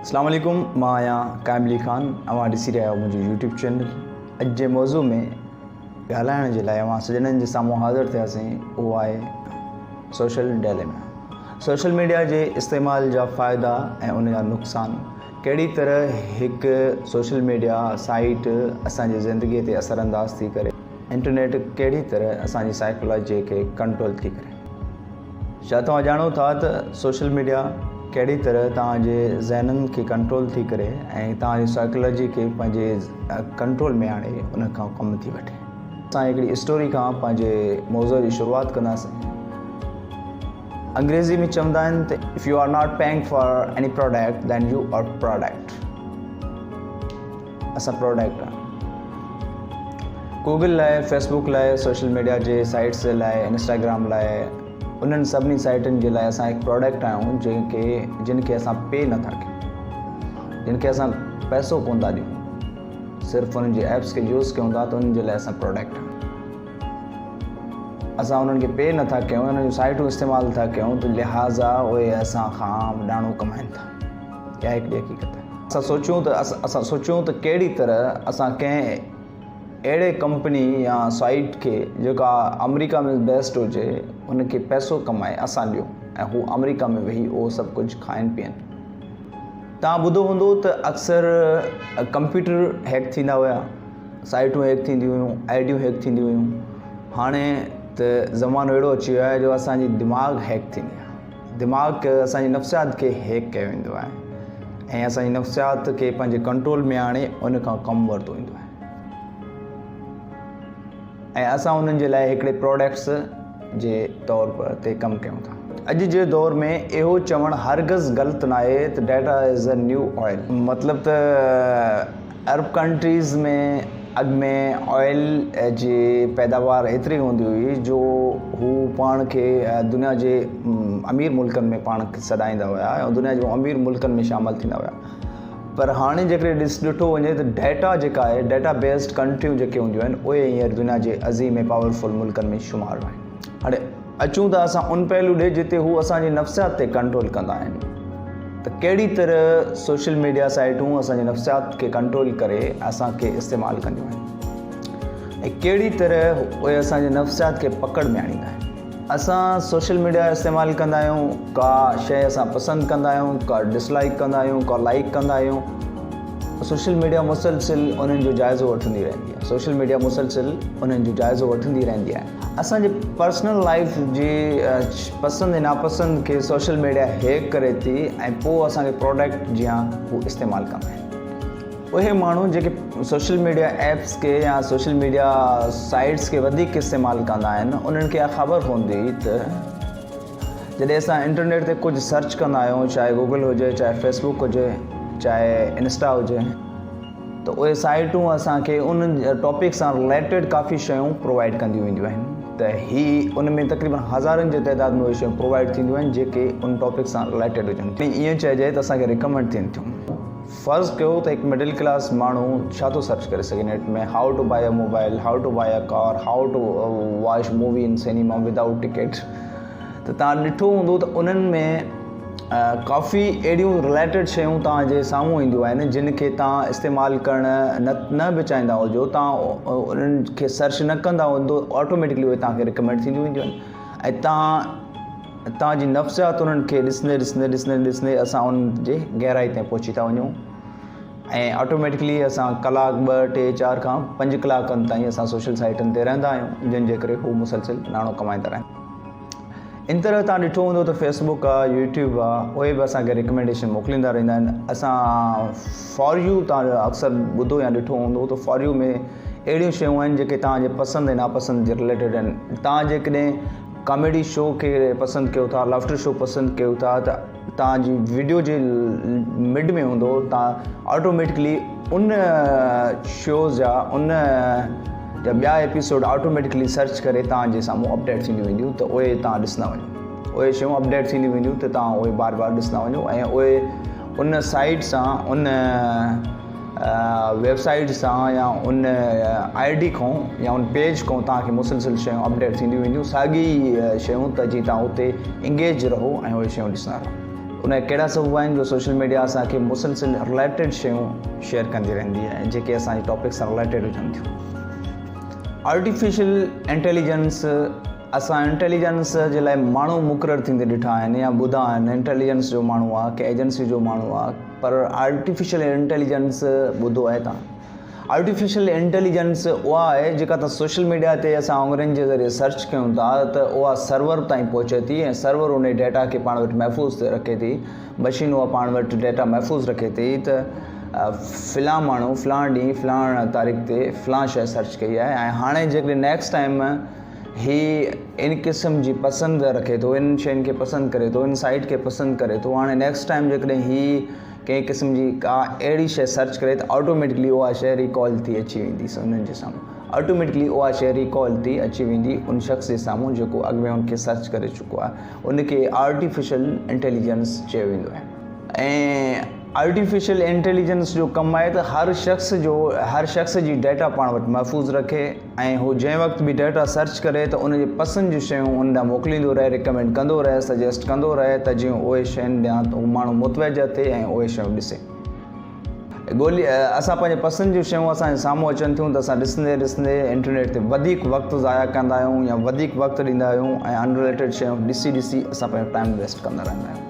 اسلام عليڪم مان آهيان قائم علي خان اوهان ڏسي رهيا آهيو منهنجو يوٽيوب چينل اڄ جي موضوع ۾ ڳالهائڻ جي لاء اوهان سڄڻن جي سامهون حاضر ٿياسين اهو آهي سوشل ڊائليما سوشل ميڊيا جي استعمال جا فائدا ۽ ان جا نقصان ڪهڙي طرح هڪ سوشل ميڊيا سائيٽ اسان جي زندگي تي اثر انداز ٿي ڪري انٽرنيٽ ڪهڙي طرح اسان جي سائيڪالاجي کي ڪنٽرول ٿي ڪري ڇا توهان ڄاڻو ٿا ته سوشل ميڊيا ڪهڙي طرح توهان جي ذهنن کي ڪنٽرول ٿي ڪري ۽ توهان جي سائيڪالاجي کي پنهنجي ڪنٽرول ۾ آڻي ان کان ڪم ٿي وٺي. اسان هڪڙي اسٽوري کان پنهنجي موضوع جي شروعات ڪنداسين. انگريزي ۾ چوندا آهن ته if you are not paying for any product then you are product. اسان پراڊڪٽ آهيون. گوگل لاء، فيسبوڪ لاء، سوشل ميڊيا جي سائيٽس جي لاء، انسٽاگرام لاء، انهن سڀني سائيٽن جي لاء اسان هڪ پراڊڪٽ آهيون جنهن کي جن کي اسان پي نٿا ڪيون جن کي اسان پئسو ڪون ٿا ڏيون صرف انهن جي ايپس کي يوز ڪيون ٿا ته انهن جي لاء اسان پراڊڪٽ آهيون اسان انهن کي پي نٿا ڪيون انهن جون سائيٽون استعمال ٿا ڪيون ته لهٰذا اهي اسان کان ڏاڻو ڪمائن ٿا اها هڪڙي حقيقت آهي. اسان سوچيون ته اسان سوچيون ته ڪهڙي طرح اسان ڪنهن اهڙي ڪمپني يا سائيٽ کي جيڪا آمريڪا ۾ بيسڊ هجي ان کي پئسو ڪمائي اسان ڏيون ۽ هو آمريڪا ۾ ويهي اهو سڀ ڪجهه کائن پيئن. توهان ٻڌو هوندو ته اڪثر ڪمپيوٽر هيڪ ٿيندا هيا، سائيٽون هيڪ ٿينديون هيون، آئي ڊيون هيڪ ٿينديون هيون، هاڻي ته زمانو اهڙو اچي ويو آهي جو اسان جي دماغ هيڪ ٿيندي آهي. دماغ کي اسان جي نفسيات کي هيڪ ڪيو ويندو آهي ۽ اسان جي نفسيات کي پنهنجي ڪنٽرول ۾ آڻي ان کان ڪم ورتو ويندو آهي ۽ اسان انهن جي لاء هڪڙي پروڊڪٽس جي طور پر تي ڪم ڪيون ٿا. اڄ جي دور ۾ اهو چوڻ هرگز غلط ناهي ته data is a new oil. مطلب ته عرب ڪنٽريز ۾ اڳ ۾ آئل جي پيداوار ايتري هوندي هئي جو هو پاڻ کي دنيا جي امير ملڪن ۾ پاڻ کي سڏائيندا هيا ۽ دنيا جي امير ملڪن ۾ شامل ٿيندا هيا پر هاڻي جيڪڏهن ڏس ڏٺو وڃي ته ڊيٽا جيڪا آهي ڊيٽا بيسڊ ڪنٽريون جيڪي هونديون آهن اهي هينئر دنيا جي عظيم ۽ پاورفل ملڪن ۾ شمار آهن هاڻي اچون ٿا اسان ان پهلو ڏي جتي هو اسان جي نفسيات تي ڪنٽرول ڪندا آهن ته ڪهڙي طرح سوشل ميڊيا سائيٽون اسان جي نفسيات کي ڪنٽرول ڪري اسان کي استعمال ڪنديون آهن ۽ ڪهڙي طرح اهي اسان جي نفسيات کي پڪڙ ۾ آڻيندا آهن. اسان سوشل ميڊيا استعمال ڪندا آهيون ڪا شيء اسان پسند ڪندا آهيون ڪا ڊس لائيڪ ڪندا آهيون ڪا لائيڪ ڪندا آهيون سوشل ميڊيا مسلسل انهن جو جائزو وٺندي رهندي آهي سوشل ميڊيا مسلسل انهن جو جائزو وٺندي رهندي آهي اسان جي پرسنل لائيف جي پسند ۽ ناپسند کي سوشل ميڊيا هيڪ ڪري ٿي ۽ پوء اسان کي پروڊڪٽ جيان هو استعمال ڪندا آهن. اهي ماڻهو جيڪي سوشل ميڊيا ايپس کي يا سوشل ميڊيا سائيٽس کي وڌيڪ استعمال ڪندا آهن انهن کي اها خبر هوندي ته جڏهن اسان انٽرنيٽ تي ڪجهه سرچ ڪندا آهيون چاهي گوگل هجي چاهي فيسبوڪ هجي چاهي انسٽا هجي ته اهي سائيٽون اسان کي ان ٽاپڪ سان رليٽيڊ ڪافي شيون پرووائيڊ ڪنديون وينديون آهن ته هي ان ۾ تقريبن هزارن جي تعداد ۾ اهي شيون پرووائيڊ ٿينديون آهن جيڪي ان ٽاپڪ سان رليٽيڊ هجن ٿيون ائين چئجي ته اسان کي ريڪمينڊ ٿين ٿيون. فرض ڪيو ته هڪ مڊل ڪلاس ماڻهو ڇا ٿو سرچ ڪري سگهي net ۾ how to buy a mobile, how to buy a car, how to watch movie in cinema without ticket ته توهان ڏٺو هوندو ته انهن ۾ ڪافي اهڙيون رليٽيڊ شيون توهان جي سامهون اينديون آهن جن کي توهان استعمال ڪرڻ نه نه به چاهيندا هجو توهان انهن کي سرچ نه ڪندا هوندو آٽوميٽڪلي اهي توهان کي ريڪمينڊ ٿينديون وينديون آهن ۽ توهان توهان جي نفسيات انهن کي ڏسندي ڏسندي ڏسندي ڏسندي اسان انهن جي گهرائي تائين پهچي ٿا وڃون ۽ آٽوميٽڪلي اسان ڪلاڪ ٻه ٽي چار کان پنج ڪلاڪن تائين اسان سوشل سائيٽن تي رهندا آهيون جن جي ڪري هو مسلسل ناڻو ڪمائيندا رهن ان طرح توهان ڏٺو هوندو ته فيس بڪ آ يوٽيوب آ اهي به اسان کي ريڪمينڊيشن موڪليندا رهندا آهن اسان فار يو توهان اڪثر ٻڌو يا ڏٺو هوندو ته فار you ۾ اهڙيون شيون آهن جيڪي توهان جي پسند ۽ ناپسند جي رليٽيڊ آهن توهان جيڪڏهن ڪاميڊي شو کي پسند ڪيو ٿا لافٽر شو پسند ڪيو ٿا ته توهان جي وڊيو جي مڊ ۾ هوندو توهان آٽوميٽڪلي ان شوز جا ان جا ٻيا ايپيسوڊ آٽوميٽڪلي سرچ ڪري توهان جي سامهون اپڊيٽ ٿينديون وينديون ته اهي توهان ڏسندا وڃو اهي شيون اپڊيٽ ٿينديون وينديون ته توهان اهي بار بار ڏسندا وڃو ۽ اهي ان سائيٽ سان ان ويب سائيٽ سان يا ان I D کان يا ان پيج کان توهان کي مسلسل شيون اپڊيٽ ٿينديون وينديون ساڳي شيون ته جي توهان اتي انگيج رهو ۽ اهي شيون ڏسندا رهو. ان جا ڪهڙا سبب آهن جو سوشل ميڊيا اسان کي مسلسل رليٽيڊ شيون شيئر ڪندي رهندي آهي جيڪي اسان جي ٽاپڪ سان رليٽيڊ هجن ٿيون. آرٽيفيشل انٽيليجنس اسان انٽيليجنس جي لاء ماڻهو مقرر ٿيندي ڏٺا آهن يا ٻڌا آهن انٽيليجنس جو ماڻهو آهي ڪنهن ايجنسي جو ماڻهو آهي پر آرٽيفيشل انٽيليجنس ٻڌو آهي تان آرٽيفيشل انٽيليجنس اها آهي جيڪا ته سوشل ميڊيا تي اسان آڱرين جي ذريعي سرچ ڪيون ٿا ته اها سرور تائين پهچي ٿي ۽ سرور انهي ڊيٽا کي پاڻ وٽ محفوظ تي رکي ٿي مشين اها پاڻ وٽ ڊيٽا محفوظ رکي ٿي ته فلان ماڻهو فلان ڏينهن فلان تاريخ تي فلان شيء سرچ ڪئي آهي ۽ هاڻي جيڪڏهن نيڪسٽ ٽائيم هي ان قسم جي پسند رکي ٿو ان شين کي پسند ڪري ٿو ان سائيٽ کي پسند ڪري ٿو هاڻي نيڪسٽ ٽائيم جيڪڏهن هي ڪنهن قسم جي ڪا اهڙي شيء سرچ ڪري ته آٽوميٽڪلي اها شيء ريڪال ٿي اچي ويندي انهن جي سامهون آٽوميٽڪلي اها شيء ريڪال ٿي اچي ويندي ان شخص جي سامهون جيڪو اڳ ۾ ان کي سرچ ڪري چڪو آهي ان کي آرٽيفيشل انٽيليجنس چيو ويندو آهي ۽ آرٽيفيشل انٽيليجنس جو ڪم آهي ته هر شخص جو هر شخص جي ڊيٽا پاڻ وٽ محفوظ رکي ۽ هو جنهن وقت به ڊيٽا سرچ ڪري ته ان جي پسند جون شيون ان ڏانهن موڪليندو رهي، ريڪمينڊ ڪندو رهي، سجيسٽ ڪندو رهي ته جيئن اهي شين ڏانهن هو ماڻهو متوجه ٿئي ۽ اهي شيون ڏسي. ڳولي اسان پنهنجي پسند جون شيون اسان جي سامهون اچن ٿيون ته اسان ڏسندي ڏسندي انٽرنيٽ تي وڌيڪ وقت ضايع ڪندا آهيون يا وڌيڪ وقت ڏيندا آهيون ۽ ان رليٽيڊ شيون ڏسي ڏسي اسان پنهنجو ٽائيم ويسٽ ڪندا رهندا آهيون.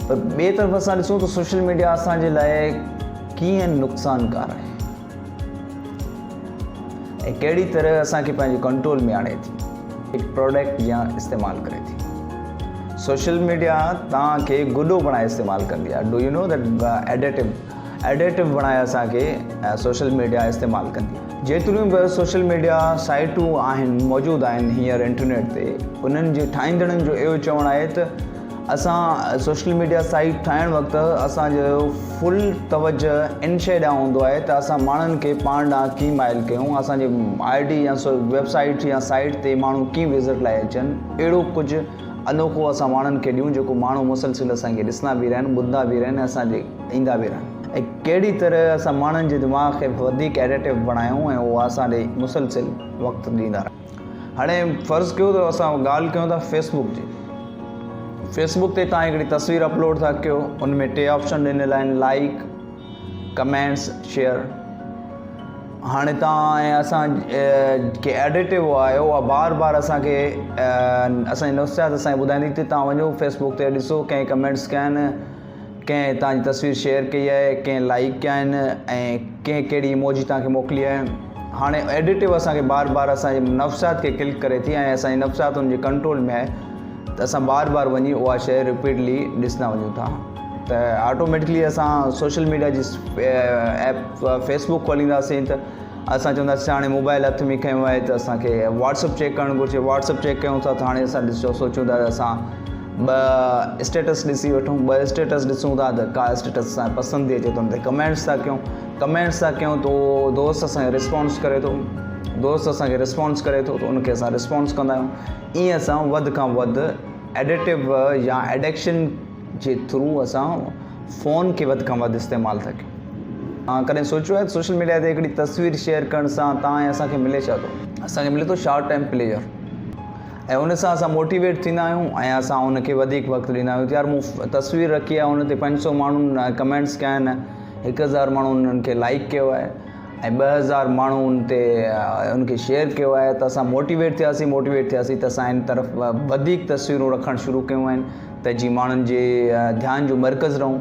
پر ٻئي طرف اسان ڏسون ته سوشل ميڊيا اسان جي لاء ڪيئن نقصانڪار آهي. ۽ ڪهڙي طرح اسان کي پنهنجي ڪنٽرول ۾ آڻي ٿي هڪ پروڊڪٽ جيان استعمال ڪري ٿي سوشل ميڊيا توهان کي گڏو بڻائي استعمال ڪندي آهي do you know that addictive addictive بڻائي اسان کي سوشل ميڊيا استعمال ڪندي آهي جيتريون به سوشل ميڊيا سائيٽون آهن موجود آهن هينئر انٽرنيٽ تي انهن جي ٺاهيندڙن جو اهو چوڻ آهي ته اسان سوشل ميڊيا سائيٽ ٺاهڻ وقت اسان جو فل توجه ان شيء ڏانهن هوندو آهي ته اسان ماڻهن کي پاڻ ڏانهن ڪيئن مائل ڪيون اسان جي I D يا ويب سائيٽ يا سائيٽ تي ماڻهو ڪيئن وزٽ لاء اچن اهڙو ڪجهه انوکو اسان ماڻهن کي ڏيون جيڪو ماڻهو مسلسل اسان کي ڏسندا به رهن ٻڌندا به رهن اسان جي ايندا به رهن ۽ ڪهڙي طرح اسان ماڻهن جي دماغ کي وڌيڪ ايڊيٽو بڻايون ۽ اهو اسان ڏي مسلسل وقت ڏيندا رهن. هاڻي فرض ڪيو ته اسان ڳالهه ڪيون ٿا فيس بڪ جي فيس بڪ تي تان هڪڙي تصوير اپلوڊ ٿا ڪيو ان ۾ ٽي آپشن ڏنل آهن لائڪ ڪمينٽس شيئر هاڻي تان ۽ اسان کي ايڊيٽو آهي اها بار بار اسان کي اسان جي نفسيات اسان کي ٻڌائيندي ته تان وڃو فيس بڪ تي ڏسو ڪنهن ڪمينٽس ڪيا آهن ڪنهن توهان جي تصوير شيئر ڪئي آهي ڪنهن لائيڪ ڪيا آهن ۽ ڪنهن ڪهڙي ايموجي توهان کي موڪلي آهي هاڻي ايڊيٽو اسان کي بار بار اسان جي نفسيات کي ڪلڪ ڪري ٿي ۽ اسان جي نفسيات ان جي ڪنٽرول ۾ آهي ته اسان بار بار وڃي اها شيء رپيٽلي ڏسندا وڃون ٿا ته آٽوميٽڪلي اسان سوشل ميڊيا جي ايپ فيس بڪ کولينداسين ته اسان چونداسين هاڻي موبائل هٿ ۾ کنيو آهي ته اسان کي واٽس اپ چيڪ ڪرڻ گهرجي واٽس اپ چيڪ ڪيون ٿا ته هاڻي اسان ڏسو سوچون ٿا ته اسان ٻه اسٽيٽس ڏسي وٺون ٻه اسٽيٽس ڏسون ٿا ته ڪا اسٽيٽس اسان کي پسند ٿي اچي ته ان تي ڪمينٽس ٿا ڪيون ڪمينٽس ٿا ڪيون ته دوست اسان کي رسپانس ڪري ٿو دوست اسان کي رسپانس ڪري ٿو ته ان کي اسان رسپانس ڪندا آهيون ائين اسان وڌ کان وڌ ايڊيٽو يا ايڊڪشن جي ٿرو اسان فون کي وڌ کان وڌ استعمال ٿا ڪيون. توهان ڪڏهن سوچيو آهي ته سوشل ميڊيا تي هڪڙي تصوير شيئر ڪرڻ سان توهان ۽ اسان کي ملي ڇا ٿو؟ اسان کي ملي ٿو شارٽ ٽائيم پليجر ۽ ان سان اسان موٽيويٽ ٿيندا آهيون ۽ اسان ان کي وڌيڪ وقت ڏيندا آهيون ته يار مون تصوير رکي آهي ان تي 500 ماڻهن ڪمينٽس ڪيا آهن 1000 ماڻهن انهن کي لائيڪ ڪيو آهي ۽ 2000 ماڻهو ان تي ان کي شيئر ڪيو آهي ته اسان موٽيويٽ ٿياسين موٽيويٽ ٿياسين ته اسان ان طرف وڌيڪ تصويرون رکڻ شروع ڪيون آهن ته جيئن ماڻهن جي ڌيان جو مرڪز رهون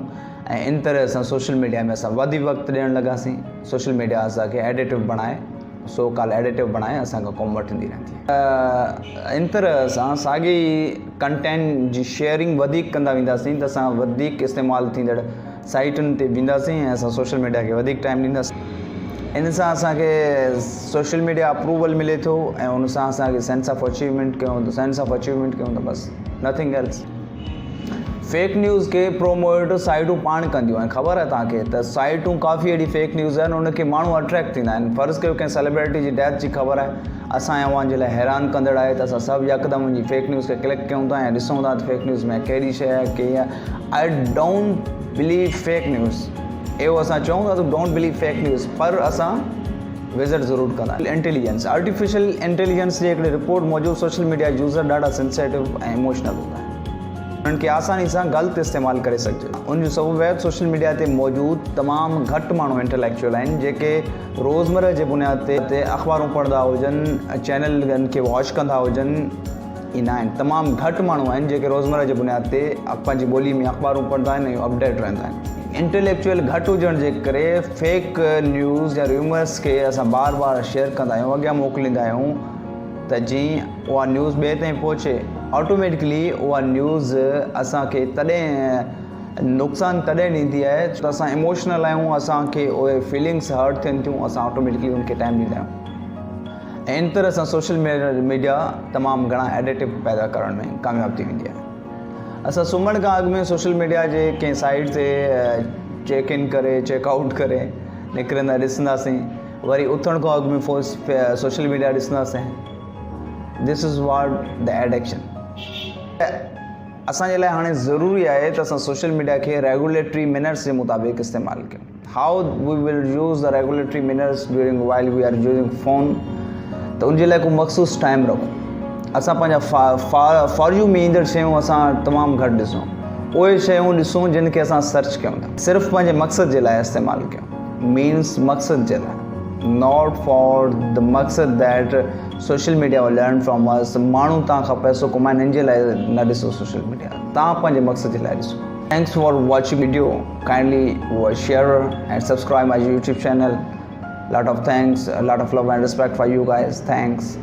۽ ان طرح سان سوشل ميڊيا ۾ اسان وڌيڪ وقت ڏيڻ لڳاسين سوشل ميڊيا اسان کي ايڊيٽو بڻائي سو ڪال ايڊيٽو بڻائي اسان کان ڪم وٺندي رهندي آهي. ان طرح سان ساڳي ئي ڪنٽينٽ جي شيئرنگ وڌيڪ ڪندا وينداسين ته اسان وڌيڪ استعمال ٿيندڙ سائيٽن تي وينداسين ۽ اسان سوشل ميڊيا کي وڌيڪ ٽائيم ڏينداسين ان سان اسان کي سوشل ميڊيا اپروول ملي ٿو ۽ ان سان اسان کي سينس آف اچيومينٽ ڪيون سينس آف اچيومينٽ ڪيون ته بس نٿنگ ايلس فيڪ نيوز کي پروموٽ سائيٽون پاڻ ڪنديون آهن خبر آهي توهان کي ته سائيٽون ڪافي اهڙي فيڪ نيوز آهن ان کي ماڻهو اٽريڪٽ ٿيندا آهن فرض ڪيو ڪنهن سيلبرٽي جي ڊيٿ جي خبر آهي اسان ۽ اوهان جي لاء حيران ڪندڙ آهي ته اسان سڀ يڪدم ان جي فيڪ نيوز کي ڪلڪ ڪيون ٿا ۽ ڏسون ٿا ته فيڪ نيوز ۾ ڪهڙي شيء آهي ڪيئن آهي I don't believe fake news اهو اسان چئون ٿا ته don't believe fake news پر اسان وزٽ ضرور ڪندا آهيون. انٽيليجنس آرٽيفيشل انٽيليجنس جي هڪڙي رپورٽ موجب سوشل ميڊيا يوزر ڏاڍا سينسيٽو ۽ ايموشنل هوندا آهن. انهن کي آساني سان غلط استعمال ڪري سگهجي. ان جو سبب آهي ته سوشل ميڊيا تي موجود تمام گهٽ ماڻهو انٽليڪچوئل آهن جيڪي روزمره جي بنياد تي اخبارون پڙهندا هجن، چينلن کي واچ ڪندا هجن، ائين نه آهن. تمام گهٽ ماڻهو آهن جيڪي روزمره جي بنياد تي پنهنجي ٻولي ۾ اخبارون پڙهندا آهن ۽ اپڊيٽ رهندا آهن. انٽليڪچوئل گهٽ هجڻ جي ڪري فيڪ نيوز يا ريومرس کي اسان بار بار شيئر ڪندا آهيون، اڳيان موڪليندا آهيون ته جيئن اها نيوز ٻئي تائين پهچي. آٽوميٽڪلي اها نيوز اسان کي تڏهن نقصان تڏهن ڏيندي آهي ته اسان ايموشنل آهيون، اسان کي اهي فيلنگس هرٽ ٿين ٿيون، اسان آٽوميٽڪلي ان کي ٽائيم ڏيندا آهيون. ۽ ان طرح سان سوشل ميڊيا تمام گهڻا ايڊيٽو پيدا ڪرڻ ۾ ڪامياب ٿي ويندي آهي. اسان سمهڻ کان اڳ ۾ سوشل ميڊيا جي ڪنهن سائيٽ تي چيڪ ان ڪري چيڪ آئوٽ ڪري نڪرندا ڏسنداسين وري اٿڻ کان اڳ ۾ سوشل ميڊيا ڏسنداسين this is what the addiction. اسان جي لاء هاڻي ضروري آهي ته اسان سوشل ميڊيا کي ريگوليٽري مينرس جي مطابق استعمال ڪيون. How we will use the regulatory manners during while we are using phone ته ان جي لاء ڪو مخصوص ٽائيم رکون. اسان پنهنجا فار you ۾ ايندڙ شيون اسان تمام گهٽ ڏسون. اهي شيون ڏسون جن کي اسان سرچ ڪيون ٿا. صرف پنهنجي مقصد جي لاء استعمال ڪيون. مينس مقصد جي لاء. Not for the مقصد that social media will learn from us ماڻهو توهان کان پئسو ڪمائن ان جي لاء نه ڏسو سوشل ميڊيا توهان پنهنجي مقصد جي لاء ڏسو. Thanks for watching video kindly share and subscribe my YouTube channel lot of thanks lot of love and respect for you guys thanks.